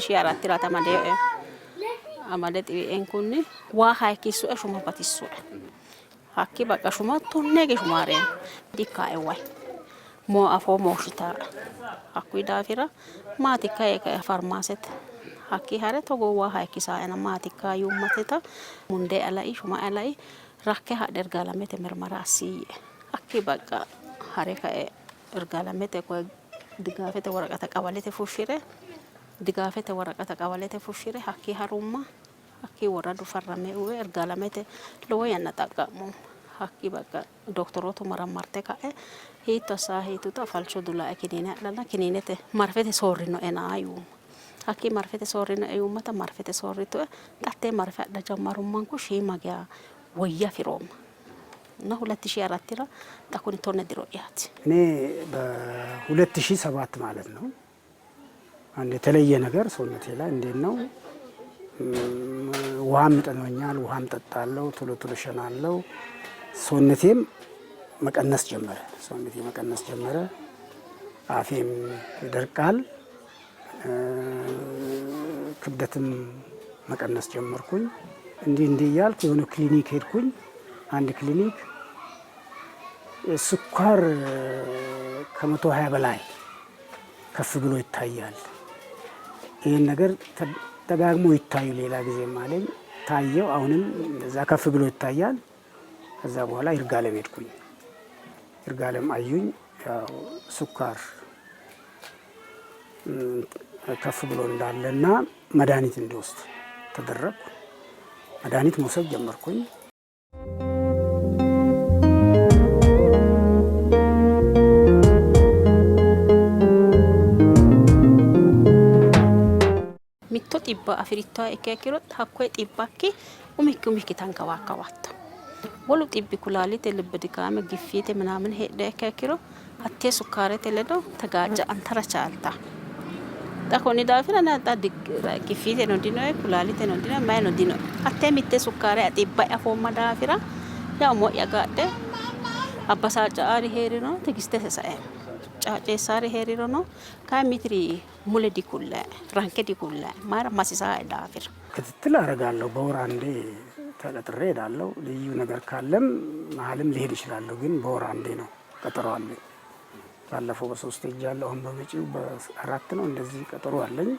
2004 amadinoe. Amade xiwienkunni waa hayikkissue shuma batissue. Hakki baqa shuma tonne hige shumaareemma. Dikkae way moo afoo mooshshitaae. Hakkuyi daafira maatikka yee kae farmaasete hakkii hare togoo waa hayikkisaena maatikka yuummateta mundee lai shuma lai rakke hadhe Irgaalamete mirmara assi yiie. Hakkii baqa hare kae Irgaalamete koye digaafete woraqata qawalete fushshi're digaafete woraqata qawalete fushshi're hakkii harumma. Hakkii woradu farrame uwe Irgaalamete lowo yanna xaqqa'mumma. Hakkii baqa doktorootu marammarte ka'e hiitto assaa yituta afalcho dulae kiniine adhanna kiniinete marfete soorrinoena yuumma. Hakkii marfete soorrinoe yuummata marfete soorritue. Xa hattee marfe adha jammarummanku shiima geya woyya afi'roomma. እና ሁለት ሺህ አራት xa kuni tonne diro'yaati. እኔ በ2007 ማለት ነው አንድ የተለየ ነገር ሰውነቴ ላይ እንዴት ነው ውሃም ይጠማኛል፣ ውሃም ጠጣለሁ፣ ቶሎ ቶሎ እሸናለሁ። ሰውነቴም መቀነስ ጀመረ። ሰውነቴ መቀነስ ጀመረ። አፌም ይደርቃል። ክብደትም መቀነስ ጀመርኩኝ። እንዲህ እንዲህ እያልኩ የሆነ ክሊኒክ ሄድኩኝ። አንድ ክሊኒክ ስኳር ከ120 በላይ ከፍ ብሎ ይታያል። ይህን ነገር ደጋግሞ ይታዩ ሌላ ጊዜም አለኝ። ታየው። አሁንም እዛ ከፍ ብሎ ይታያል። ከዛ በኋላ ይርጋለም ሄድኩኝ። ይርጋለም አዩኝ። ያው ስኳር ከፍ ብሎ እንዳለና መድኃኒት እንዲወስድ ተደረግኩ። መድኃኒት መውሰድ ጀመርኩኝ። Mitto xibba afi'rittoha ikkiha ikkiro hakkoye xibbakki umikki umikki tankawaakkawatta. Wolu xibbi kulaalite, ልብ ድካም, ግፊት ምናምን heedhuha ikkiha ikkiro hattee sukkaarete ledo tagaaja''antara chaalta. Xa konni daafira xa giffiiteno dinoe, kulaaliteno dinoe, mayino dinoe. Hattee mitte sukkaare xibba'ya afoomma daafira yaw umo'ya agadhe abbasaacca'aari hee'riro tigistete saeemma. Caacceessaari hee'rirono kayi mitiri mule dikullae, ranke dikullae, mayira masisaae daafira. ክትትል አደርጋለሁ። በወር አንዴ ተቀጥሬ እሄዳለሁ። ልዩ ነገር ካለም መሀልም ልሄድ እችላለሁ። ግን በወር አንዴ ነው ቀጠሮ አለኝ። ባለፈው በሶስት ሄጃለሁ። አሁን በመጪው በአራት ነው እንደዚህ ቀጠሮ አለኝ።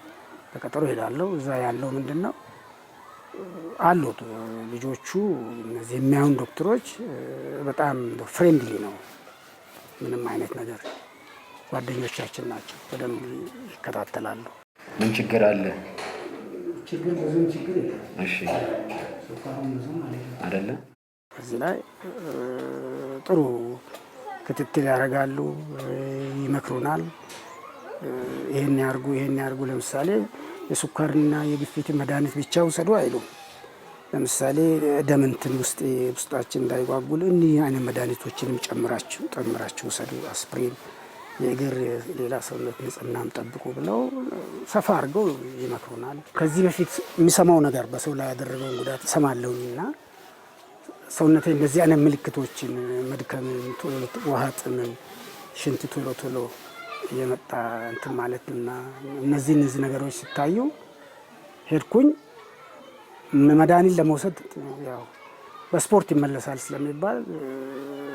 በቀጠሮ እሄዳለሁ። እዛ ያለው ምንድን ነው አሉት ልጆቹ እነዚህ የሚያዩን ዶክተሮች በጣም friendly ነው። ምንም አይነት ነገር ጓደኞቻችን ናቸው። በደንብ ይከታተላሉ። ምን ችግር አለ? ችግር ብዙም ችግር የለም። እሺ ስኳሩም ብዙም አይደለ? እዚህ ላይ ጥሩ ክትትል ያደርጋሉ፣ ይመክሩናል። ይሄን ያርጉ፣ ይሄን ያርጉ። ለምሳሌ የስኳርና የግፊት መድኃኒት ብቻ ውሰዱ አይሉም። ለምሳሌ ደም እንትን ውስጥ ውስጣችን እንዳይጓጉል እኒህ አይነት መድኃኒቶችንም ጨምራችሁ ጨምራችሁ ውሰዱ፣ አስፕሪን፣ የእግር ሌላ ሰውነት ንጽህናም ጠብቁ ብለው ሰፋ አድርገው ይመክሩናል። ከዚህ በፊት የሚሰማው ነገር በሰው ላይ ያደረገውን ጉዳት እሰማለሁኝና ሰውነቴ እንደዚህ አይነት ምልክቶችን መድከምን፣ ቶሎ ውሃ ጥምን፣ ሽንት ቶሎ ቶሎ እየመጣ እንትን ማለትና እነዚህ እነዚህ ነገሮች ሲታዩ ሄድኩኝ። መድኃኒት ለመውሰድ ያው በስፖርት ይመለሳል ስለሚባል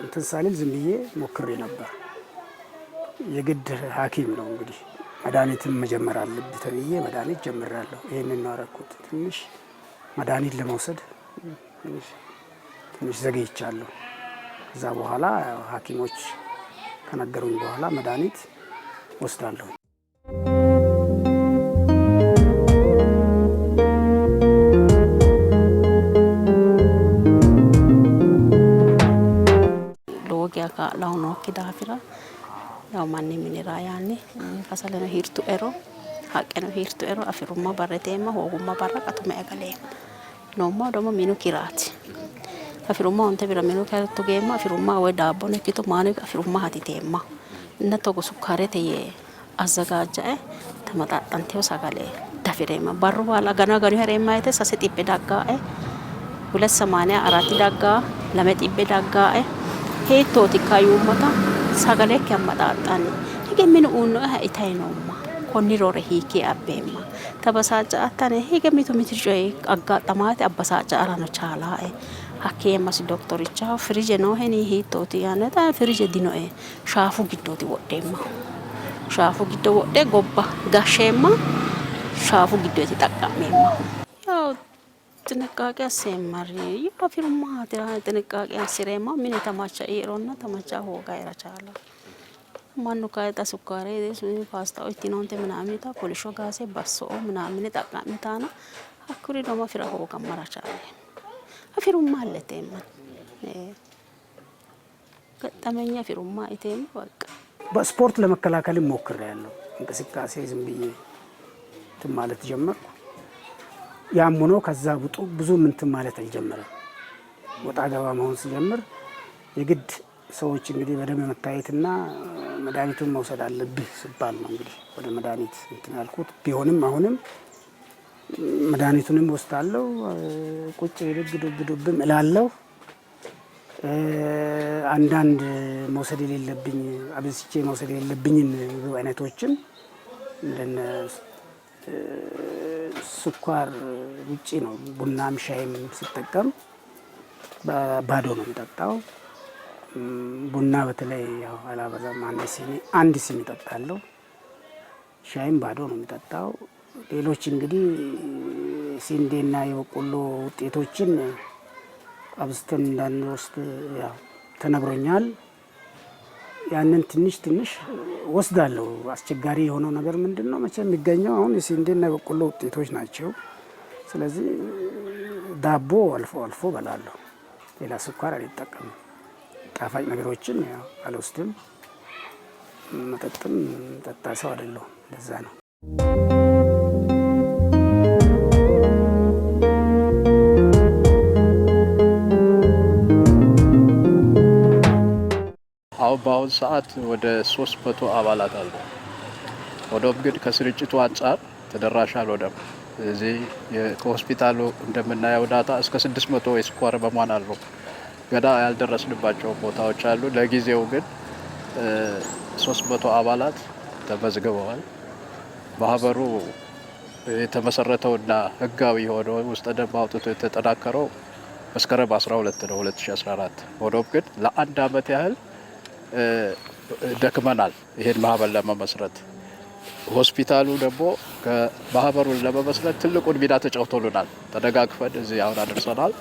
እንትን ሳልል ዝም ብዬ ሞክሬ ነበር። የግድ ሐኪም ነው እንግዲህ መድኃኒትም መጀመር አለብህ ተብዬ መድኃኒት ጀምሬያለሁ። ይሄንን ነው ያደረኩት። ትንሽ መድኃኒት ለመውሰድ ትንሽ ዘግይቻለሁ። ከዛ በኋላ ሐኪሞች ከነገሩኝ በኋላ መድኃኒት ወስዳለሁ። Lowo geya kaa'lawo nookki daafira yaw manni minira yaanni kasaleno hirtuero haqqeno hirtuero afi'rumma barra iteemma hoogumma barra qatume agaleemma. Noommahu ደግሞ minu kiraati. Afi'rumma onte birra minu kira tugeemma afi'rumma woy daabbono ikkito maano afi'rummahaati iteemmahu. Inna togo sukkaarete yee azzagaajjae tamaxaxxanteyo sagale diafi'reemma. Barru baala aganu aganu hee'reemma woyte sase xibbe daggaae ሁለት ሰማንያ አራት daggaa lame xibbe daggaae hiittootikka yuummata sagalekki ammaxaaxxanni hige minu uunnoeha itayi noomma. Konni roore hiikkee abbeemma? Tabasaacca''attane hige mitu mitu coyi aggaxxamaate abbasaacca'arano chaalaae. Hakkii eemmasi doktorichaho firije nooheni hiittooti yaannoe. Xa firije dinoe shaafu giddooti wodheemmahu. Shaafu giddo wodhe gobba gashsheemma, shaafu giddooti xaqqa'meemmahu. Yaw Xiniqqaaqe asseemmari afi'rummaatira xiniqqaaqe assi'reemma mine tamacha''ieronna tamacha hoogaera chaala. Mannu kayi xa sukkaare paastaoo ittinoonte minaaminita kolishsho gaase basso'o minaamine xaqqa'mitaana hakkuri damo afi'ra hoogammara chaaleemma. Afi'rumma iteemma. ገጠመኝ afi'rumma iteemma በቃ። በስፖርት ለመከላከልም ሞክሬያለሁ። እንቅስቃሴ ዝም ብዬ እንትን ማለት ጀመርኩ። ያም ሆኖ ከዛ ብጡ ብዙም እንትን ማለት አልጀመረም። ወጣ ገባ መሆን ስጀምር የግድ ሰዎች እንግዲህ በደንብ መታየትና መድኃኒቱን መውሰድ አለብህ ሲባል ነው እንግዲህ ወደ መድኃኒት እንትን ያልኩት። ቢሆንም አሁንም መድኃኒቱንም ወስዳለሁ፣ ቁጭ ብድግ ዱብ ዱብም እላለሁ። አንዳንድ መውሰድ የሌለብኝ አብዝቼ መውሰድ የሌለብኝን ምግብ አይነቶችን እንደነ ስኳር ውጪ ነው። ቡናም ሻይም ስጠቀም ባዶ ነው የምጠጣው። ቡና በተለይ ያው አላበዛም፣ አንድ ሲኒ እጠጣለሁ። ሻይም ባዶ ነው የምጠጣው። ሌሎች እንግዲህ ስንዴና የበቆሎ ውጤቶችን አብዝተን እንዳንወስድ ያው ተነግሮኛል። ያንን ትንሽ ትንሽ ወስዳለሁ። አስቸጋሪ የሆነው ነገር ምንድን ነው? መቼ የሚገኘው አሁን የስንዴና የበቆሎ ውጤቶች ናቸው። ስለዚህ ዳቦ አልፎ አልፎ በላለሁ። ሌላ ስኳር አልጠቀምም። ጣፋጭ ነገሮችን ያው አልወስድም። መጠጥም ጠጣ ሰው አይደለሁም። እንደዛ ነው። አሁን በአሁን ሰዓት ወደ 300 አባላት አሉ። ሆኖም ግን ከስርጭቱ አንጻር ተደራሽ አልሆነም። እዚህ ከሆስፒታሉ እንደምናየው data እስከ 600 የስኳር ህመሟን አሉ። ገና ያልደረስንባቸው ቦታዎች አሉ። ለጊዜው ግን 300 አባላት ተመዝግበዋል። ማህበሩ የተመሰረተውና ህጋዊ የሆነው ውስጠ ደንብ አውጥቶ የተጠናከረው መስከረም 12 ነው 2014። ሆኖም ግን ለአንድ አመት ያህል ደክመናል ይሄን ማህበር ለመመስረት። ሆስፒታሉ ደግሞ ማህበሩን ለመመስረት ትልቁን ሚና ተጫውቶልናል። ተደጋግፈን እዚህ አሁን አድርሰናል።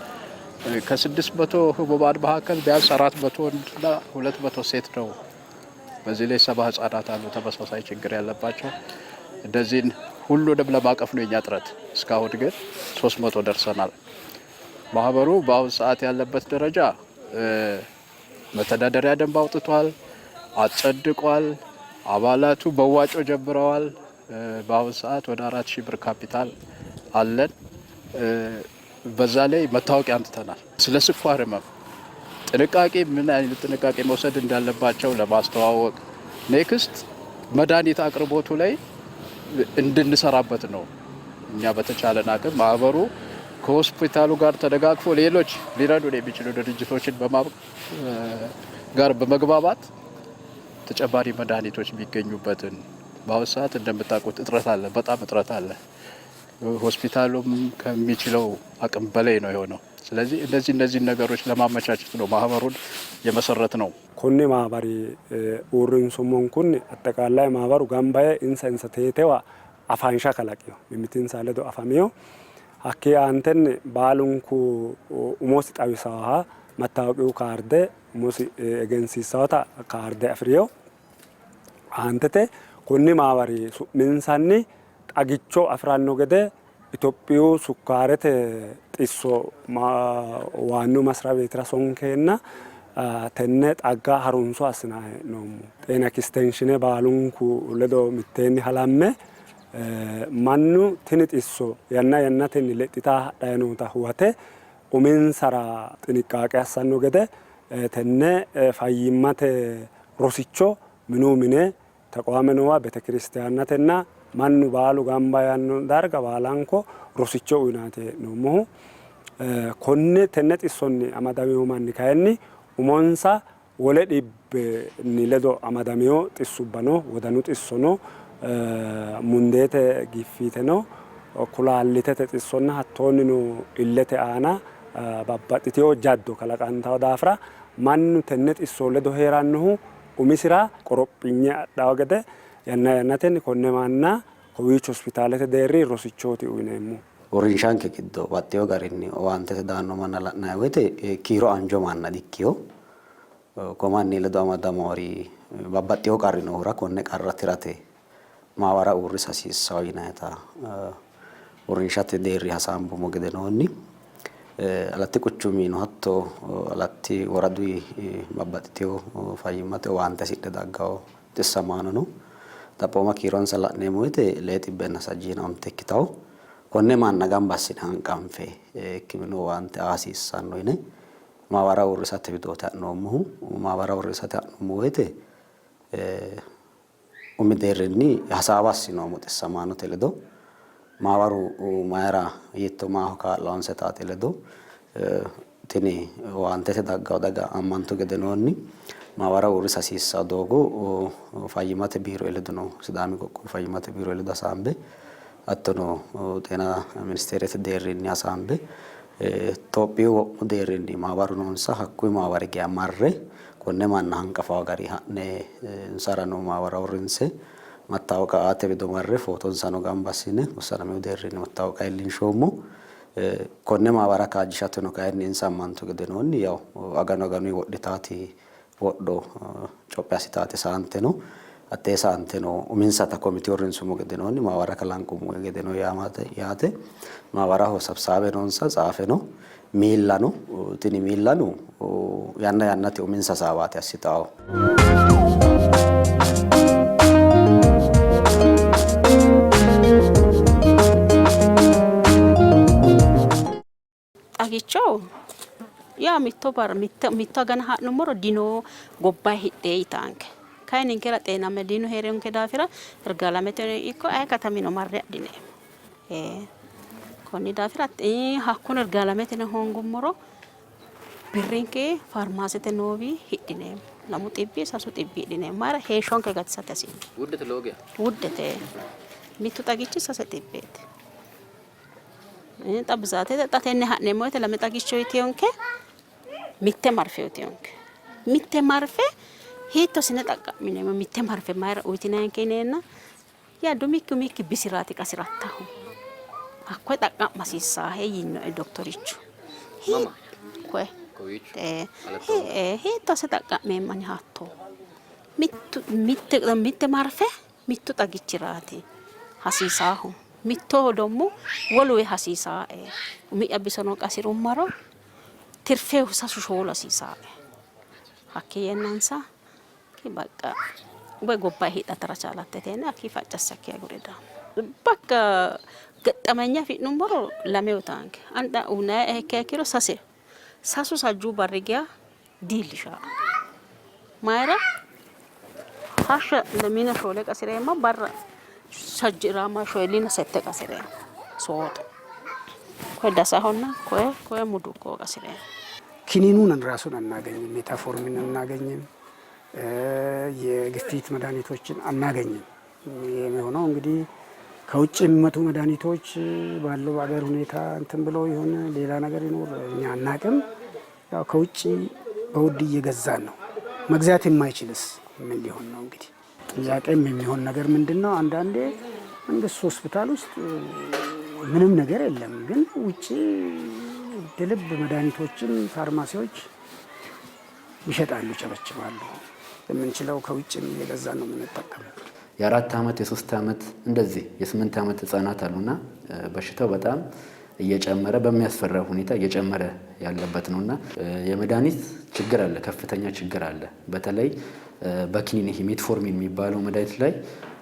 ከ600 ህሙማን መካከል ቢያንስ 400 ወንድና 200 ሴት ነው። በዚህ ላይ 70 ህጻናት አሉ ተመሳሳይ ችግር ያለባቸው። እንደዚህን ሁሉንም ለማቀፍ ነው የኛ ጥረት። እስካሁን ግን 300 ደርሰናል። ማህበሩ በአሁን ሰዓት ያለበት ደረጃ መተዳደሪያ ደንብ አውጥቷል፣ አጸድቋል። አባላቱ መዋጮ ጀምረዋል። በአሁን ሰዓት ወደ 4000 ብር ካፒታል አለን። በዛ ላይ መታወቂያ አምጥተናል። ስለ ስኳር ህመም ጥንቃቄ ምን አይነት ጥንቃቄ መውሰድ እንዳለባቸው ለማስተዋወቅ next መድኃኒት አቅርቦቱ ላይ እንድንሰራበት ነው። እኛ በተቻለን አቅም ማህበሩ ከሆስፒታሉ ጋር ተደጋግፎ ሌሎች ሊረዱን የሚችሉ ድርጅቶችን ጋር በመግባባት ተጨማሪ መድኃኒቶች የሚገኙበትን በአሁኑ ሰዓት እንደምታውቁት እጥረት አለ፣ በጣም እጥረት አለ። ሆስፒታሉም ከሚችለው አቅም በላይ ነው የሆነው። ስለዚህ እነዚህ እነዚህን ነገሮች ለማመቻቸት ነው ማህበሩን የመሰረትነው። Konni maamari uurrinsummonkunni አጠቃላይ ማህበሩ gamba yee insa insaneetewa afansha kalaqino mimmitinsa ledo afamino hakki aantenni baalunku umosi xawisaha መታወቂያው ካርደ umosi egensiisawota kaarde afirino aantete konni maamari su'minsanni xagicho afiranno gede Itophiyu sukkaarete xisso waannu መስሪያ ቤትira sonkeenna tenne xagga harunso assinanni hee'noommo. ጤና ኤክስቴንሽኔ baalunku ledo mitteenni halamme mannu tini xisso yanna yannatenni lexxitanni hadhanni noota huwate uminsara ጥንቃቄ assanno gede tenne fayyimmate rosicho minu mine ተቋመ noowa ቤተክርስቲያናትና mannu baalu gamba yaanno darga baalanko rosicho uyinaati hee'noommohu. Konne tenne xissonni amadamino manni kayinni umonsa wole dhibbinni ledo amadamino xissubba no, wodanu xisso no, Mundeete giffiiteno, kulaallitete xissonna hattoonnino illete aana babbaxxitino jaddo kalaqantanno daafira mannu tenne xisso ledo hee'rannohu umisira qorophinye adhanno gede yanna yannatenni konne manna kowiicho hospitaalete deerri rosichooti uyineemmo. Uurrinshanke giddo baxxeewo garinni owaantete daanno manna la'nanni woyte kiiro anjo manna dikkino. Ko manni ledo amadamori babbaxxeewo qarri noohura konne qarra tirate maawara uurrisa hasiissawo yinannita uurrinshate deerri hasaambummo gedenoonni Alatti quchumino hatto Alatti woradu babbaxxitewo fayyimmate owaante hasidhe daggawo xissamaano no. Xaphooma kiironsa la'neemmo woyte 675 ikkitawo. Konne manna gamba assine hanqanfe hikkiminnu owaante aa hasiissanno yine maawara uurrisate widooti ha'noommohu. Maawara uurrisate ha'nummo woyte umi deerrinni hasaawa assinoommo xissamaanote ledo. Maawaru mayra hiitto maaho kaa'lawonsa yitaate ledo tini owaantete daggawo daga ammantu gedenoonni maawara uurrisa hasiissanno doogo fayyimmate biiro ledono Sidaami qoqqowi fayyimmate biiro ledo hasaambe hattono xeena ministeerete deerrinni hasaambe Tophiyu wo'mu deerrinni maawaru noonsa hakkuyi maawari geya marre konne manna hanqafawo gari ha'ne insarano maawara uurrinse mattaawoqa aate wido marre footonsano gamba assine wossanamino deerrinni mattaawoqa iillinshoommo. Konne maawara kaajjishateno kayinni insa ammantu gedenoonni yaw aganu aganuyi wodhitaati wodho cophi assitaati saante no. Hattee saanteno uminsata komite uurrinsummo gedenoonni maawara kalanqummo gedeno yaate. Maawaraho sabsaabe noonsa, tsaafe no, miilla no. Tini miillano yanna yannate uminsa hasaawaati assitawo. Xagicho yaa mitto barra mitto agana ha'nummoro dino gobbayi hidhe yitaanke. Kayi ninkera xeenamme dino hee'rinonke daafira Irgaalameteno ikko aye katamino marre adhineemmo. Konni daafira hakkuno Irgaalameteno hoongummoro birrinke faarmaasete noowi hidhineemmo. 2 xibbii 3 xibbii hidhineemmo. Mayira heeshshonke gatisate hasi'ne. Wuddete lowo geya. Wuddete. Mittu xagichi 3 xibbeeti. Xa bizaatete xa tenne ha'neemmo woyte 2 xagicho uyitiyonke, 1 marfe uyitiyonke. 1 marfe hiitto sine xaqqa'mineemmo? 1 marfe mayira uyitinayinke yineenna yaa dumikki umikki bisiraati qasirattahu. Hakkoye xaqqa'ma hasiissaahe yiinoe doktorichu. Mama? Koye. Kowiicho? Hiitto asse xaqqa'meemmani hatto? 1 marfe mittu xagichiraati hasiisaahu. Mittoho dommo woluwi hasiisaae. Umi'ya bisono qasirummaro tirfehu 3 4 hasiisaae. Hakkii yennansa bakka woy gobbayi hidhatara chaalatte teene hakkii faccasse hakkii agure daammo. Bakka gexxamenya afi'nummoro 2 utaanke. Ani xa unaye ikkiha ikkiro 3 sasu sajjuu barri geya diillishaa. Mayira hashsha 24 qasireemma barra sajjiraama shoolina sette qasireemma soodo. Koye dasahonna koye koye mudukko qasireemma. ኪኒኑን ራሱን አናገኝም፣ ሜታፎርሚን አናገኝም፣ የግፊት መድኃኒቶችን አናገኝም። የሚሆነው እንግዲህ ከውጭ የሚመጡ መድኃኒቶች ባለው በአገር ሁኔታ እንትን ብሎ ይሁን ሌላ ነገር ይኖር እኛ አናቅም። ያው ከውጭ በውድ እየገዛን ነው። መግዛት የማይችልስ ምን ሊሆን ነው? እንግዲህ ጥያቄም የሚሆን ነገር ምንድነው? አንዳንዴ መንግስት ሆስፒታል ውስጥ ምንም ነገር የለም፣ ግን ውጪ ድልብ መድኃኒቶችን ፋርማሲዎች ይሸጣሉ፣ ይቸበችባሉ። የምንችለው ከውጭም እየገዛን ነው የምንጠቀመው። የ4 ዓመት የ3 ዓመት እንደዚህ የ8 ዓመት ህጻናት አሉና በሽታው በጣም እየጨመረ በሚያስፈራ ሁኔታ እየጨመረ ያለበት ነውና የመድኃኒት ችግር አለ፣ ከፍተኛ ችግር አለ። በተለይ በኪኒን ይሄ ሜትፎርሚን የሚባለው መድኃኒት ላይ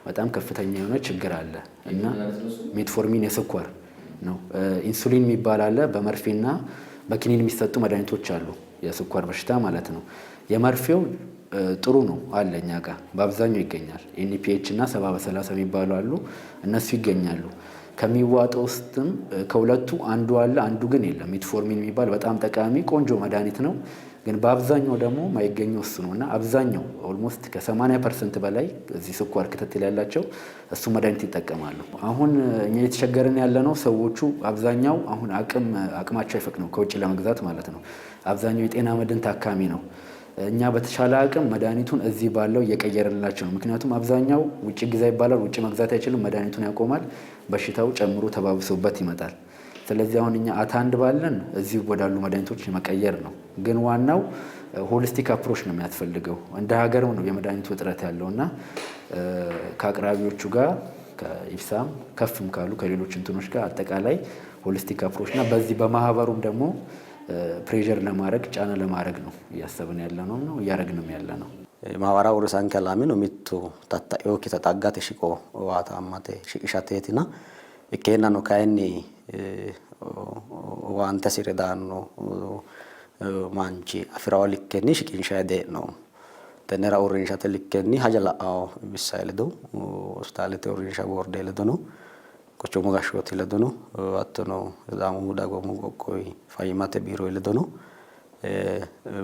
በጣም ከፍተኛ የሆነ ችግር አለ እና ሜትፎርሚን የስኳር ነው። ኢንሱሊን የሚባል አለ፣ በመርፌና በኪኒን የሚሰጡ መድኃኒቶች አሉ፣ የስኳር በሽታ ማለት ነው። የመርፌው ጥሩ ነው አለ እኛ ጋር በአብዛኛው ይገኛል። ኤንፒኤች እና 70/30 የሚባሉ አሉ፣ እነሱ ይገኛሉ። ከሚዋጠው ውስጥም ከሁለቱ አንዱ አለ፣ አንዱ ግን የለም። ሜትፎርሚን የሚባል በጣም ጠቃሚ ቆንጆ መድኃኒት ነው፣ ግን በአብዛኛው ደግሞ የማይገኘው እሱ ነው እና አብዛኛው almost ከ80% በላይ እዚህ ስኳር ክትትል ያላቸው እሱ መድኃኒት ይጠቀማሉ። አሁን እኛ የተቸገርን ያለ ነው ሰዎቹ አብዛኛው አሁን አቅማቸው አይፈቅድም ከውጭ ለመግዛት ማለት ነው። አብዛኛው የጤና መድን ታካሚ ነው። እኛ በተሻለ አቅም መድኃኒቱን እዚህ ባለው እየቀየርንላቸው ነው። ምክንያቱም አብዛኛው ውጭ ግዛ ይባላል፣ ውጭ መግዛት አይችልም፣ መድኃኒቱን ያቆማል፣ በሽታው ጨምሮ ተባብሶበት ይመጣል። ስለዚህ አሁን እኛ at hand ባለን እዚሁ ወዳሉ መድኃኒቶች መቀየር ነው። ግን ዋናው holistic approach ነው የሚያስፈልገው። እንደ ሀገርም ነው የመድኃኒቱ እጥረት ያለው እና ከአቅራቢዎቹ ጋር ከኢፍሳም ከፍም ካሉ ከሌሎች እንትኖች ጋር አጠቃላይ holistic approach እና በዚህ በማህበሩም ደግሞ pressure ለማድረግ ጫና ለማድረግ ነው እያሰብን ያለ ነው ነው እያደረግንም ያለ ነው። Maamara uurrinshanke alaamino mittu tatta'inokkita xaggate shiqo owaatammate shiqishateetina ikkeennano kayinni owaante hasire daanno manchi afirawo likkenni shiqinshayi dee'noommo. Tennera uurrinshate likkenni haja la'awo bissa ledo hospitaalete uurrinsha boorde ledono quchumu gashshooti ledono hattono Sidaamu dagoomu qoqqowi fayyimmate biiro ledono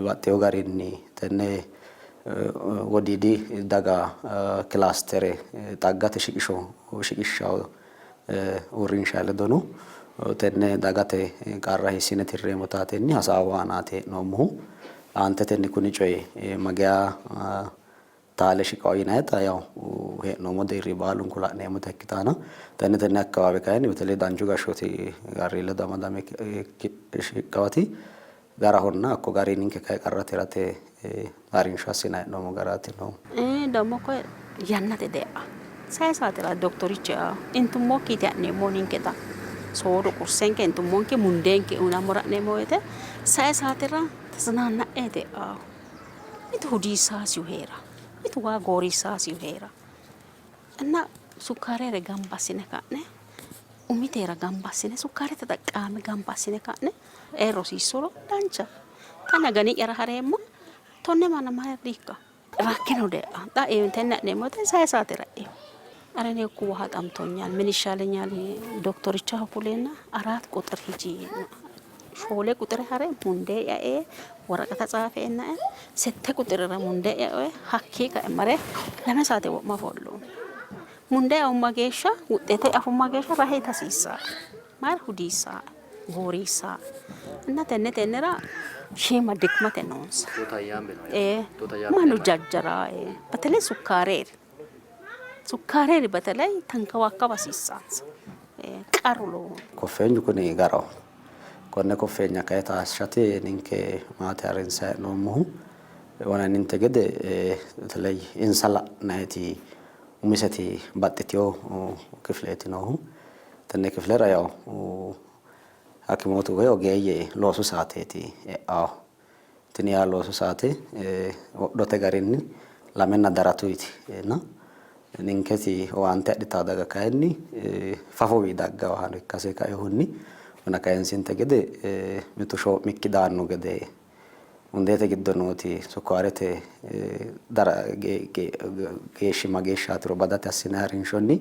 baxxewo garinni tenne wodiidi daga kilaastere xaggate shiqisho shiqishshawo uurrinsha ledono tenne dagate qarra hiissine tirreemmo taatenni hasaawu aanaati hee'noommohu. Aantetenni kuni coyi mageya taale shiqawo yinayita yaw hee'noommo deerri baalunku la'neemmota ikkitaana tenne tenne akkawawe kayinni በተለይ danchu gashshooti garri ledo amadame shiqqawati garahonna hakko gari ninke kayi qarra tirate harinsho assinanni hee'noommo garaati noohu. ደግሞ እኮ yannate de'a sai saatera doktoricha intummokkiiti ha'neemmo ninketa soodo qursenke intummonke mundeenke uyinammora ha'neemmo woyte sai saatera ተዝናናኤ de'a mitu hudiissaasihu heera mitu waa gooriissaasihu heera እና sukkaarere gamba assine ka'ne umitera gamba assine sukkaarete xaqqaame gamba assine ka'ne ee rosiissuro dancha xana gani'yara hareemmo tonne manna mayra diikka rakkeno de'a xa tenne ha'neemmo woyte sai saatera e'u ኧረ እኔ እኮ ውሃ ጠምቶኛል፣ ምን ይሻለኛል? ዶክተርቻ ኩሌና አራት ቁጥር ሂጂ ሾሌ ቁጥር ሀረ ሙንዴ ያኤ ወረቀተ ጻፌና sette ቁጥር munde yae hakki kae mare lame saate wo'ma ofolloommo munde afumma geeshsha wuxxete afumma geeshsha rahe hasiissaa mayra hudiissaa gooriissaa እና tenne tennera shiima dikmate noonsa mannu jajjara በተለይ sukkaareri sukkaareri በተለይ ተንከባከብ hasiissaansa qarru lowoho. Koffeenyu kuni garaho. Konne koffeenya kayi taashshate ninke maate harinsayi hee'noommohu wonaninte gede በተለይ insa la'nayiti umiseti baxxitewo kifileeti noohu. Tenne kifilera yaw hakimootu woyi ogeeyye loosu saateeti e'awo. Tini yaa loosu saate wodhote garinni lamenna daratuyti na ninketi owaante adhitawo daga kayinni fafowi daggawohano ikkase kainohunni wona kayinsinte gede mitu shoo'mikki daanno gede mundeete giddo nooti sukkaarete dara geeshshi mageeshshaatiro badate assinanni harinshonni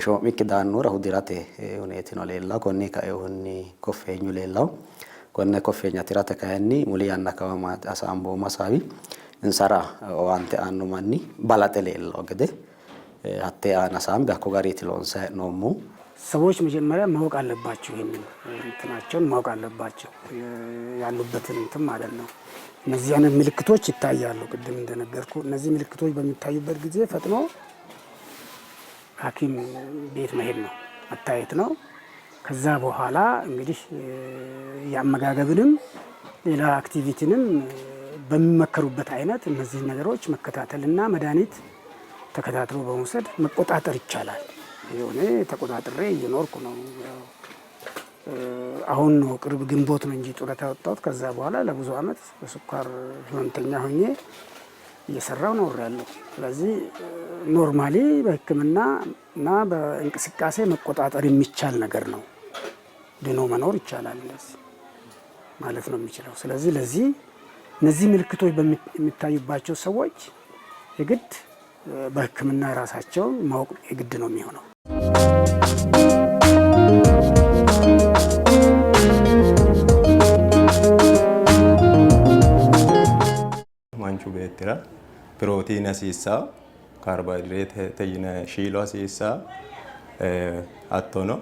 shoo'mikki daannohura hudirate huneetino leellawo. Konni kainohunni koffeenyu leellawo. Konne koffeenya tirate kayinni muli yanna kawa hasaamboommo hasaawi insara owaante aanno manni balaxe leellawo gede hattee aana hasaambe hakko gariiti loonsayi hee'noommohu. ሰዎች መጀመሪያ ማወቅ አለባቸው። ይሄንን እንትናቸውን ማወቅ አለባቸው፣ ያሉበትን እንትን ማለት ነው። እነዚህ አይነት ምልክቶች ይታያሉ። ቅድም እንደነገርኩ እነዚህ ምልክቶች በሚታዩበት ጊዜ ፈጥኖ ሐኪም ቤት መሄድ ነው፣ መታየት ነው። ከዛ በኋላ እንግዲህ የአመጋገብንም ሌላ activity ንም በሚመከሩበት አይነት እነዚህ ነገሮች መከታተልና መድኃኒት ተከታትሎ በመውሰድ መቆጣጠር ይቻላል። እኔ ተቆጣጥሬ እየኖርኩ ነው። አሁን ነው ቅርብ ግንቦት ነው እንጂ ጡረታ ያወጣሁት። ከዛ በኋላ ለብዙ ዓመት በስኳር ህመምተኛ ሆኜ እየሰራው ኖሬያለሁ። ስለዚህ normally በሕክምና እና በእንቅስቃሴ መቆጣጠር የሚቻል ነገር ነው። ድኖ መኖር ይቻላል እንደዚህ ማለት ነው የሚችለው። ስለዚህ ለዚህ እነዚህ ምልክቶች በሚታዩባቸው ሰዎች የግድ በሕክምና ራሳቸውን ማወቅ የግድ ነው የሚሆነው። beettira pirootiine hasiissanno, kaarbohayidireetete yinanni shiilo hasiissanno, hattono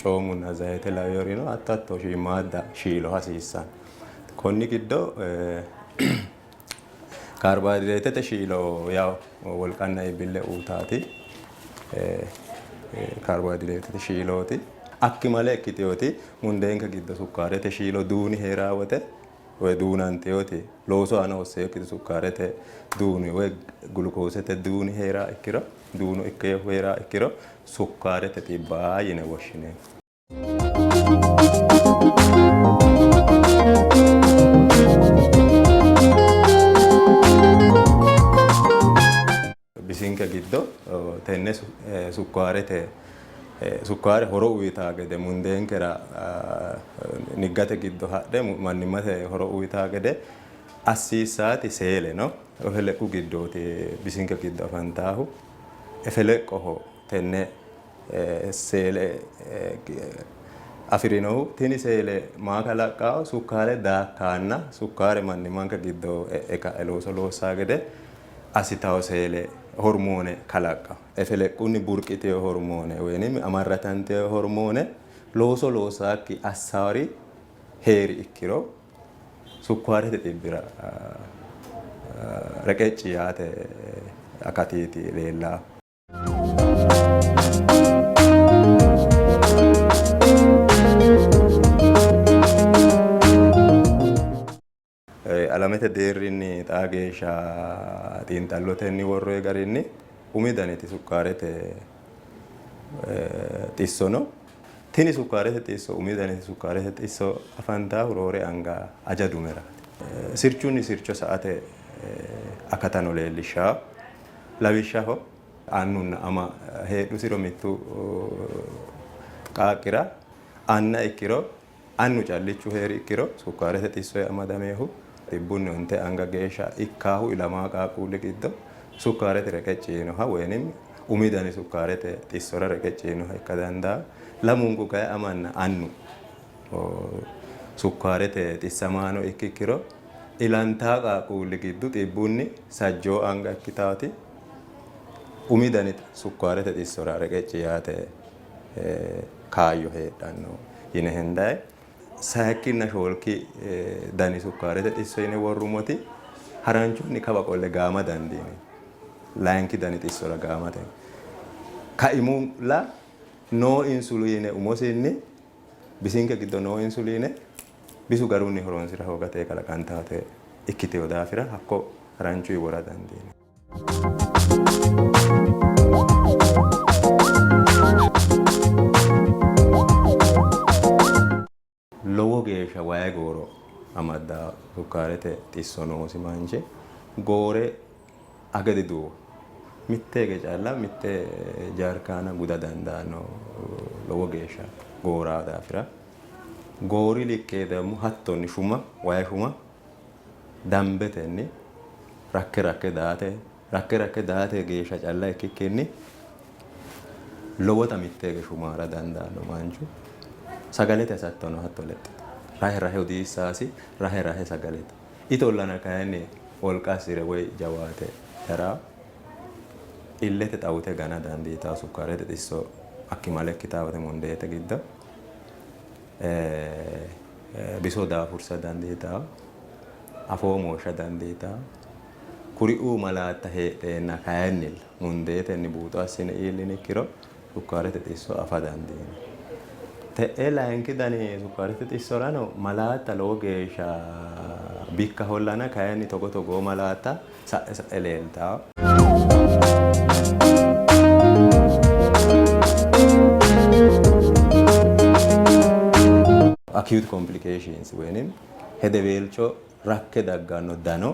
coomunna zayite laweyorino hatto hatto shiimmaadda shiilo hasiissanno. Konni giddo kaarbohayidireetete shiilo yawo wolqanna iibbille uyitaati kaarbohayidireetete shiilooti. Akkimale ikkiteyooti mundeenke giddo sukkaarete shiilo duuni hee'raa wote woy duunanteyooti loosu aana hosseyokkiti sukkaarete duuni woy gulukoosete duuni hee'raa ikkiro duuno ikkeyohu hee'raa ikkiro sukkaarete xibbaa yine woshshineemmo. Bisinke giddo tenne sukkaarete sukkaare horo uyitaa gede mundeenkera niggate giddo hadhe mannimmate horo uyitaa gede assiissaati seele no. Efeleqqu giddooti bisinke giddo afantaahu. Efeleqqoho tenne seele afi'rinohu. Tini seele maa kalaqqawo? Sukkaare daakkaanna sukkaare mannimmanke giddo e'e ka'e looso loossaa gede assitawo seele hormoone kalaqqawo. Efeleqqunni burqitewo hormoone woynim amarratantewo hormoone looso loossaakki assaawori heeri ikkiro sukkaarete xibbira reqecci yaate akatiiti leellaahu. Alamete deerrinni xaa geeshsha xiinxallotenni worroyi garinni umi daniti sukkaarete xisso no. Tini sukkaarete xisso umi daniti sukkaarete xisso afantaahu roore anga aja dumeraati. Sirchunni sircho sa''ate akatano leellishshanno. Lawishshaho, annunna ama heedhusiro mittu qaaqqira anna ikkiro annu callichu hee'ri ikkiro sukkaarete xissoyi amadaminohu xibbunni onte anga geeshsha ikkaahu ilamaa qaaqquulli giddo sukkaarete reqecci yiinoha woyinim umi dani sukkaarete xissora reqecci yiinoha ikka dandaanno. Lamunku kayi amanna annu sukkaarete xissamaano ikkikkiro ilantaa qaaqquulli giddu xibbunni sajjoo anga ikkitaati umi dani sukkaarete xissora reqecci yaate kaayyo heedhanno yine hendanni. Sayikkinna shoolki dani sukkaarete xisso yine worrummoti haranchunni kawa qolle gaama dandiinanni. Layinki dani xissora gaamate kaimu la noo insuliine umosinni bisinke giddo noo insuliine bisu garunni horonsi'ra hoogate kalaqantaate ikkitino daafira hakko haranchuyi wora dandiinanni. Lowo geeshsha wayi gooro amadda sukkaarete xisso noosi manchi goore age diduuwa. Mitte hige calla mitte jaarkaana guda dandaanno lowo geeshsha gooraa daafira. Goori likke ደግሞ hattonni shuma wayi shuma dambetenni rakke rakke daate rakke rakke daate geeshsha calla ikkikkinni lowota mitte hige shumaara dandaanno manchu. Sagalete hasattono hatto lexxite rahe rahe udiissasi rahe rahe sagalete itollana kayinni wolqa assi're woy jawaate ha'ra illete xawute gana dandiitanno sukkaarete xisso akkimale ikkitanno wote mundeete giddo biso daafursa dandiitanno, afoo mooshsha dandiitanno. Kuriuu malaatta heedheenna kayinnilla mundeetenni buuxo assine iillinikkiro sukkaarete xisso afa dandiinanni. Te'ee layinki dani sukkaarete xissorano malaatta lowo geeshsha bikkahollana kayinni togo togoo malaatta sa'e sa'e leeltanno. Acute complications woynim hedeweelcho rakke dagganno dano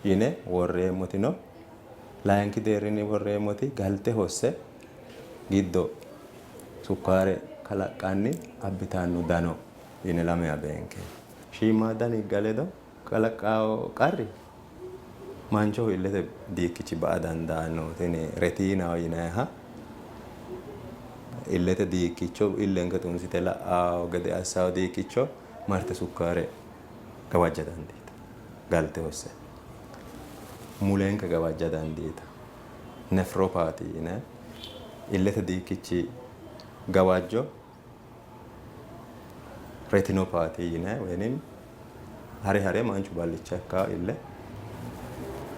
yine worreemmoti no. Layinki deerrinni worreemmoti galte hosse giddo sukkaare kalaqqanni abbitanno dano yine lamewa beenkeemmo. Shiimmaadda nigga ledo kalaqqanno qarri manchoho illete diikkichi ba''a dandaanno. Tini retiinaho yinanniha illete diikkicho illenke xunsite la'anno gede assanno diikkicho marte sukkaare gawajja dandiitanno galte hosse. Mulenke gawajja dandiita. Nephropathy yinanni illete diikkichi gawajjo retinopathy yinanni woynim hare hare manchu ballicha ikka ille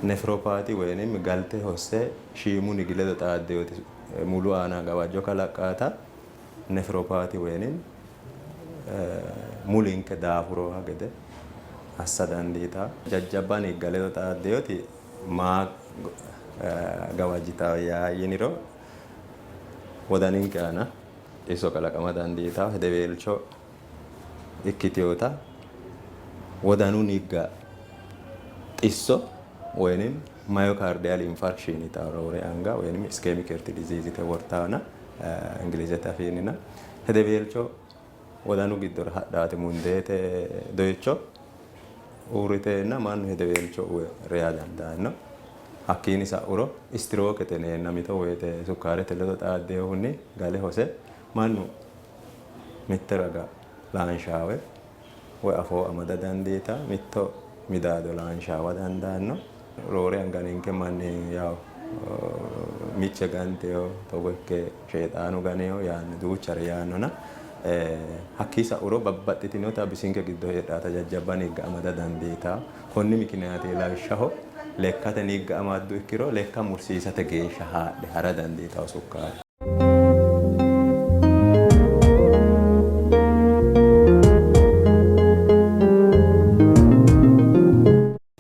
nephropathy woynim galte hosse shiimu nigi ledo xaaddeyoti mulu aana gawajjo kalaqqaata nephropathy woynim mulinke daafuroha gede assa dandiita. Jajjabba nigga ledo xaaddeyoti maa gawajjitawo yaa yiniro wodaninke aana xisso kalaqama dandiitawo, hedeweelcho ikkitewota wodanu nigga xisso woynim myocardial infarction yitawo roore anga woynim ischemic heart disease yite wortaawona Ingilizete afiinnina hedeweelcho wodanu giddora hadhaati mundeete doyicho uurriteenna mannu hedeweelcho uwe reya dandaanno. Hakkiinni sa'uro istirookete yineenna mito woyite sukkaarete ledo xaaddinohunni gale hose mannu mitte raga laanshaawe woy afoo amada dandiita, mitto midaado laanshaawa dandaanno. Roore anga ninke manni yawo miche ganteyo togo ikke sheexaanu ganeyo yaanno duuchare yaannona hakkii sa'uro babbaxxitinota bisinke giddo heedhaata jajjabba nigga amada dandiitawo. Konni mikiniyaati lawishshaho lekkate nigga amaddu ikkiro lekka mursiisate geeshsha haadhe hara dandiitawo sukkaare.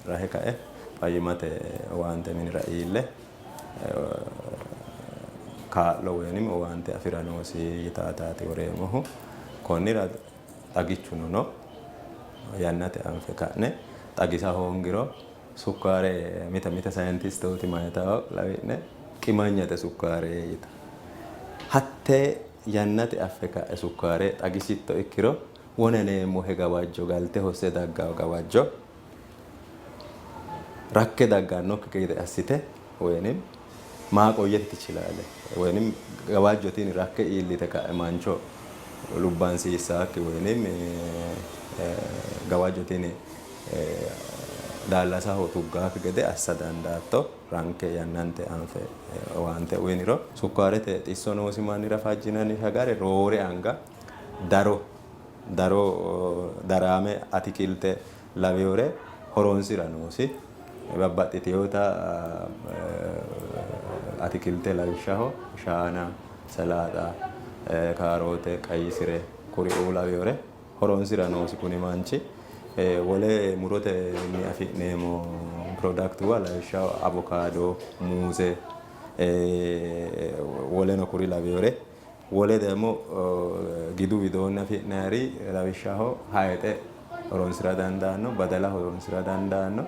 Rahe kae fayyimmate owaante minira iille kaa'lo woynim owaante afi'ra noosi yitaataati woreemmohu. Konnira xagichuno no, yannate anfe ka'ne xagisa hoongiro sukkaare mite mite sayintistooti mayitawo lawi'ne qimanyate sukkaare yita. Hatte yannate affe ka'e sukkaare xagisitto ikkiro wona neemmohe gawajjo galte hosse daggawo gawajjo rakke daggannokki gede assite woynim maaqoyyete tichilaale woynim gawajjo tini rakke iillite ka'e mancho lubbansiissaakki woynim gawajjo tini daallasaho tuggaakki gede assa dandaatto ranke yannante anfe owaante uyiniro. Sukkaarete xisso noosi mannira fajjinanni sagale roore anga daro daro daraame atikilte lawinore horoonsi'ra noosi. Babbaxxitinota atikilte lawishshaho shaana, salaaxa, kaaroote, qayyisire kuriuu lawinore horoonsi'ra noosi kuni manchi. Wole murotenni afi'neemmo pirodaktuwa lawishshaho avokaado, muuze woleno kuri lawinore Wole demmo gidu widoonni afi'nanniri lawishshaho hayixe horonsi'ra dandaanno, badala horonsi'ra dandaanno,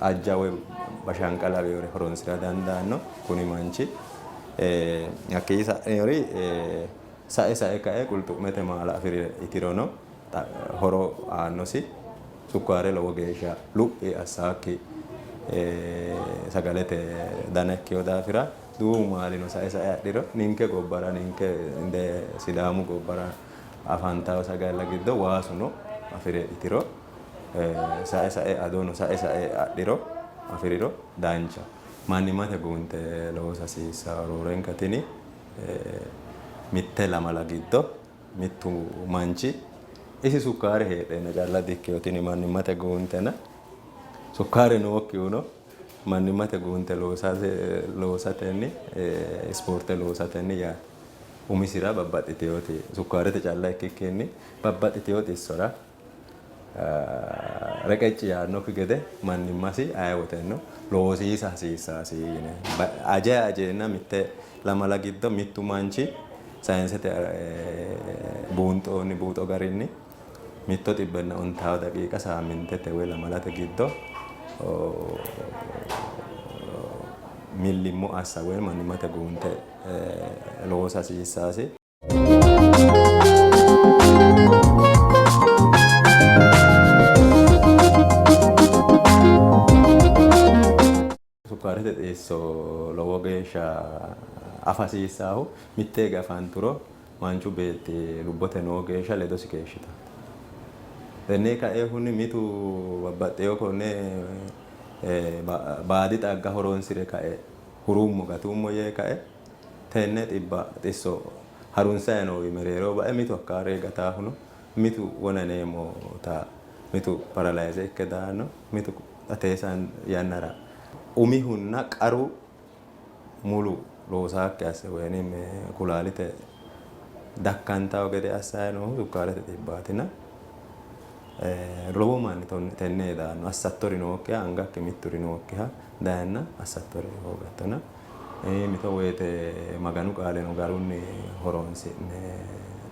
ajja woy bashanqa lawinore horonsi'ra dandaanno kuni manchi. Hakkii sa'inori sae sae kae qulxu'mete maala afi're itirono horo aannosi. Sukkaare lowo geeshsha luphi assaakki sagalete dana ikkino daafira Duumu maalino sae sae adhiro ninke gobbara ninke inde Sidaamu gobbara afantawo sagalla giddo waasuno afire itiro sae sae adono sae sae adhiro afiriro danchaho. Mannimate guunte loosa hasiissawo roorenka tini mitte lamala giddo mittu manchi isi sukkaare heedheenna calla dikkino tini mannimmate guuntena sukkaare nookkihuno Mannimmate guunte loosatenni ispoorte loosatenni yaate umisira babbaxxitinoti sukkaarete calla ikkikkinni babbaxxitino xissora reqecci yaannokki gede mannimmasi aye woteno loosiisa hasiissasi yine ajayi ajeenna mitte lamala giddo mittu manchi sayinsete buunxoonni buuxo garinni mitto xibbenna ontawo daqiiqa saammintete woy lamalate giddo millimmo assa woy mannimmate guunte loosa hasiissasi. Sukkaarete xisso lowo geeshsha afa hasiissaahu mitte hige afanturo manchu beetti lubbote noo geeshsha ledosi keeshshitanno. Tenne kaeehunni mitu babbaxxeyo konne Baadi xagga horoonsire kae hurummo gatummo yee kae tenne xibba xisso harunsayi noowi mereero bae mitu hakka ree gataahu no, mitu wona yineemmota mitu paralayize ikke daanno, mitu xa teesan yannara umihunna qaru mulu loosaakki asse woynim kulaalite dakkantawo gede assayi noohu sukkaarete xibbaatina lowo manni tenne daanno assattori nookkiha angakki mitturi nookkiha dayenna assattori hoogattona mito woyte Maganu qaaleno garunni horoonsi'ne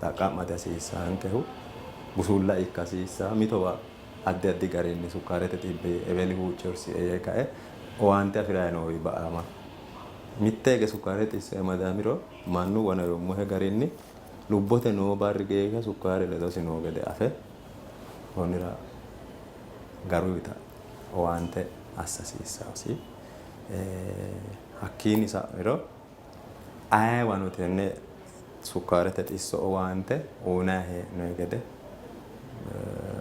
xaqqa'mate hasiissaankehu busulla ikka hasiissaa mitowa addi addi garinni sukkaarete xibbi eweli huuccorsie yee kae owaante afi'rayi noowi ba''ama. Mitte hige sukkaarete xisso amadamiro mannu wona yoommohe garinni lubbote noo barri geeshsha sukkaare ledosi noo gede afe konnira garuyita owaante assa hasiissaasi. Hakkiinni sa'niro ayeewano tenne sukkaarete xisso owaante uynanni hee'noyi gede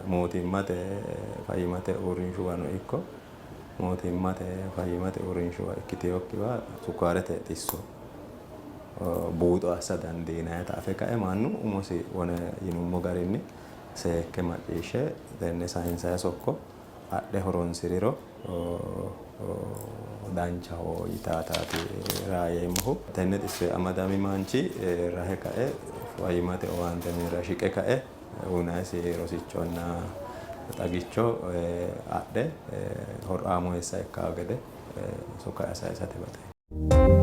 mootimmate fayyimmate uurrinshuwano ikko mootimmate fayyimmate uurrinshuwa ikkitinokkiwa sukkaarete xisso buuxo assa dandiinannita afe kae mannu umosi wone yinummo garinni seekke macciishshe tenne sayinsayi sokko adhe horonsi'riro danchaho yitaataati raayeemmohu. Tenne xissoyi amadami manchi rahe kae fayyimmate owaante minira shiqe kae uynayisi rosichonna xagicho adhe horaameessa ikkawo gede sokka'ya saysate baxeemmo.